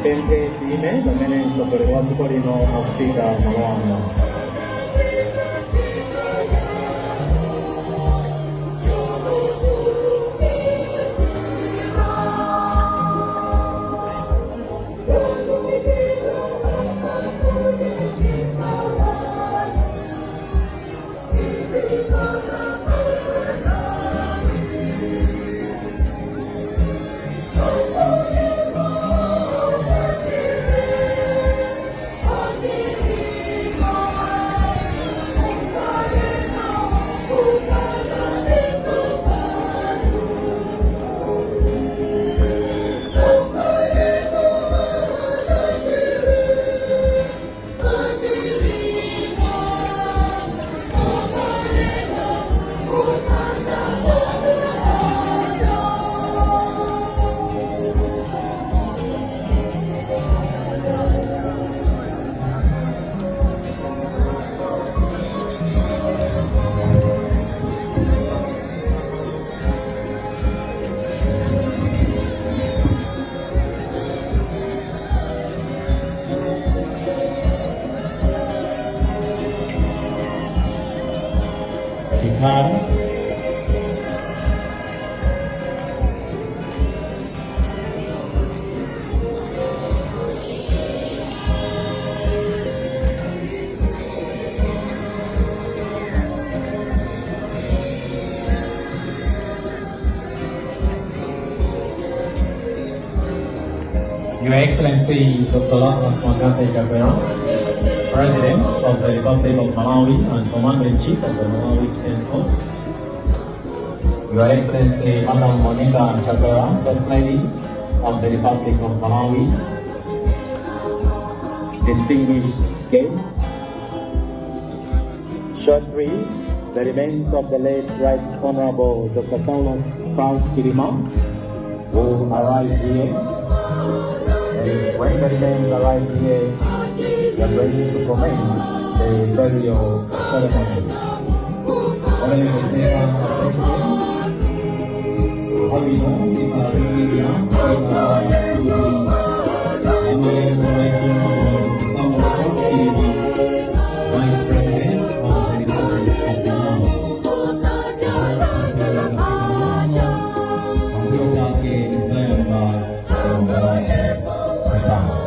Ndipemphe tiime pamene mtsogoleri wa dziko lino akufika malo ano. Tikhale. Your Excellency Dr. Lazarus McCarthy Chakwera, President of the Republic of Malawi and Commander-in-Chief of the Malawi Defense Force. Your Excellency Madam Monica Chakwera, First Lady of the Republic of Malawi. Distinguished guests, shortly, the remains of the late Right Honorable Dr. Saulos Klaus Chilima will arrive here. And when the remains arrive here, we are going to commence the burial ceremony. Olemekezeka President, nthawi ino tikhala tikuyimirira kuika thupi la malemu Right Honorable Dr. Saulos Klaus Chilima, Vice President of the Republic of Malawi. Thupi lafika malo, pambuyo pake tizayamba mwambo wathu. Pepani.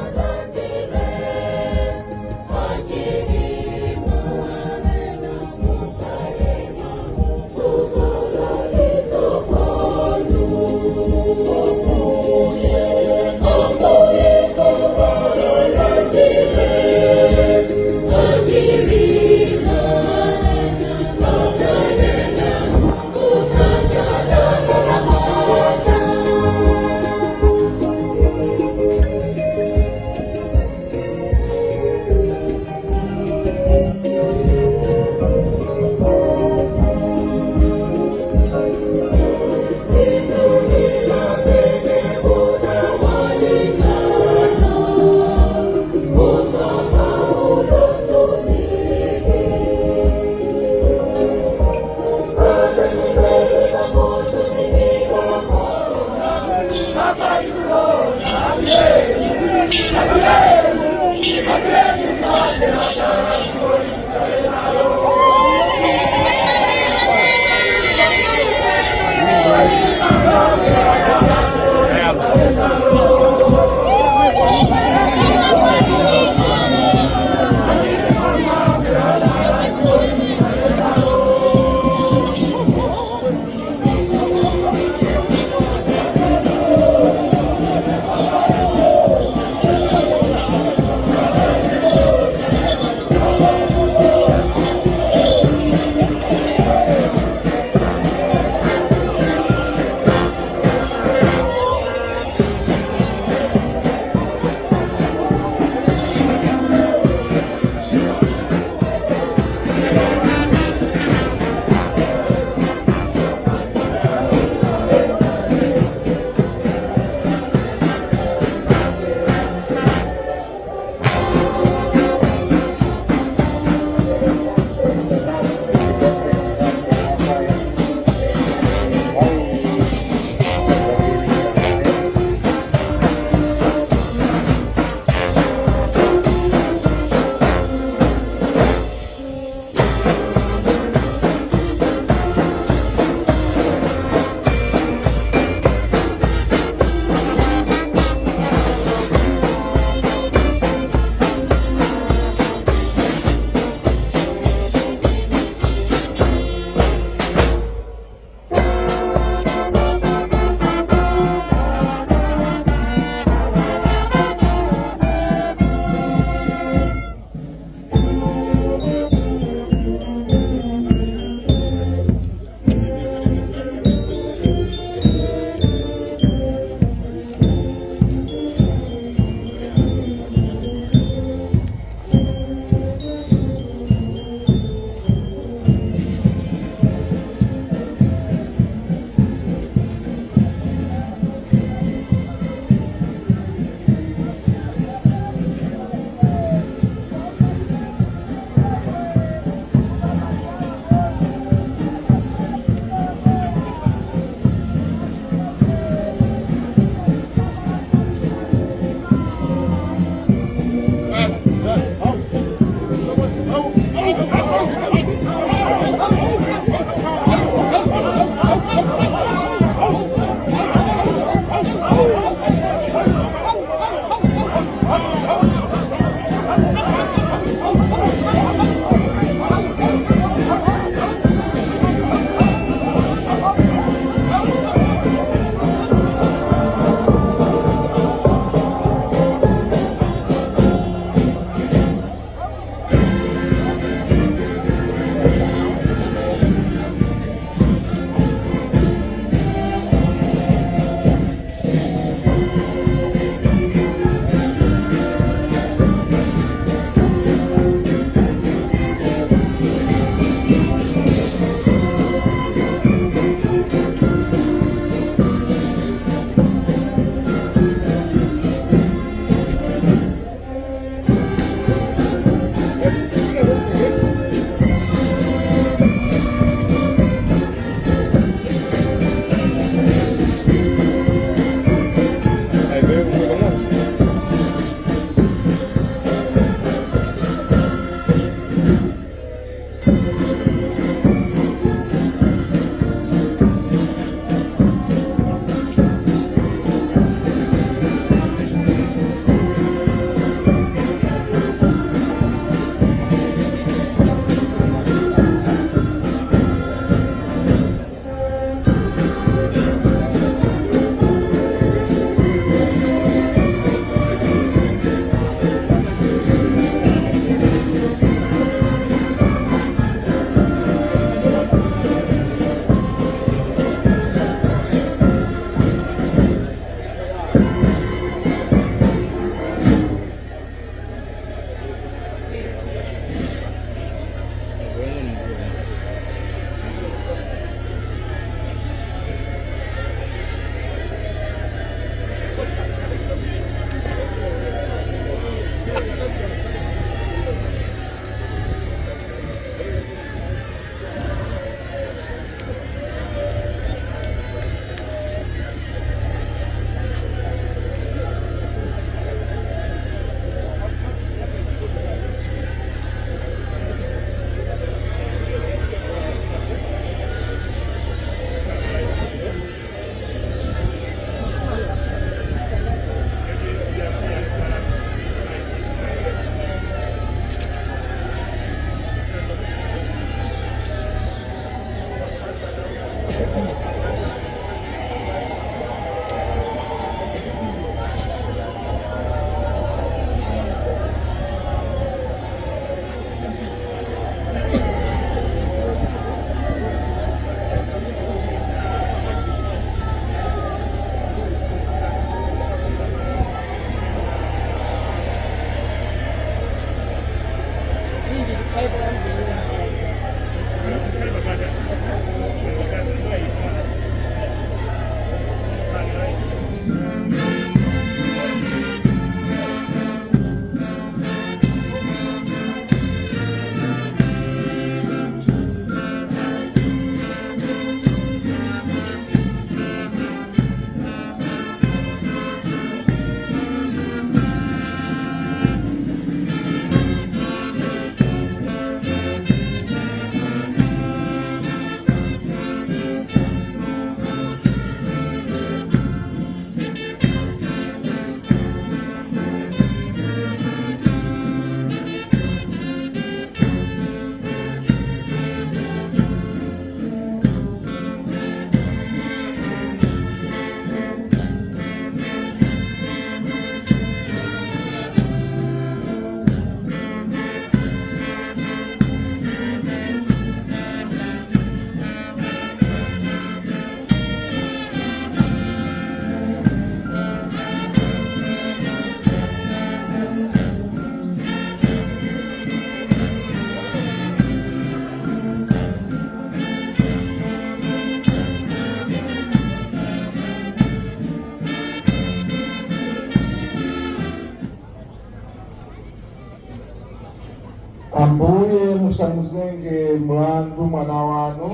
Ambuye, musamuzenge mlandu mwana wanu,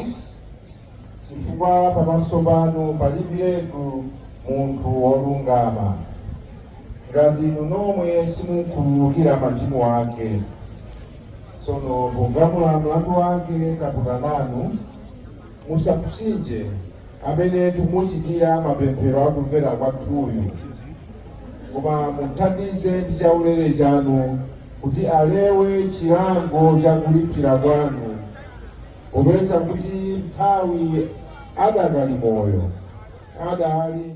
chifukwa pamaso panu palibiretu munthu wolungama, ngati inu nomwe simukhululukira machimo ake. Tsono pogamula mlandu wake kaputa nanu, musapsinje amene tikumuchitira mapemphero akumvera kwathuyu, koma muthandize ndi chaulere chanu kuti alewe chilango cha kulipsira kwanu, popeza kuti nthawi adakali moyo adali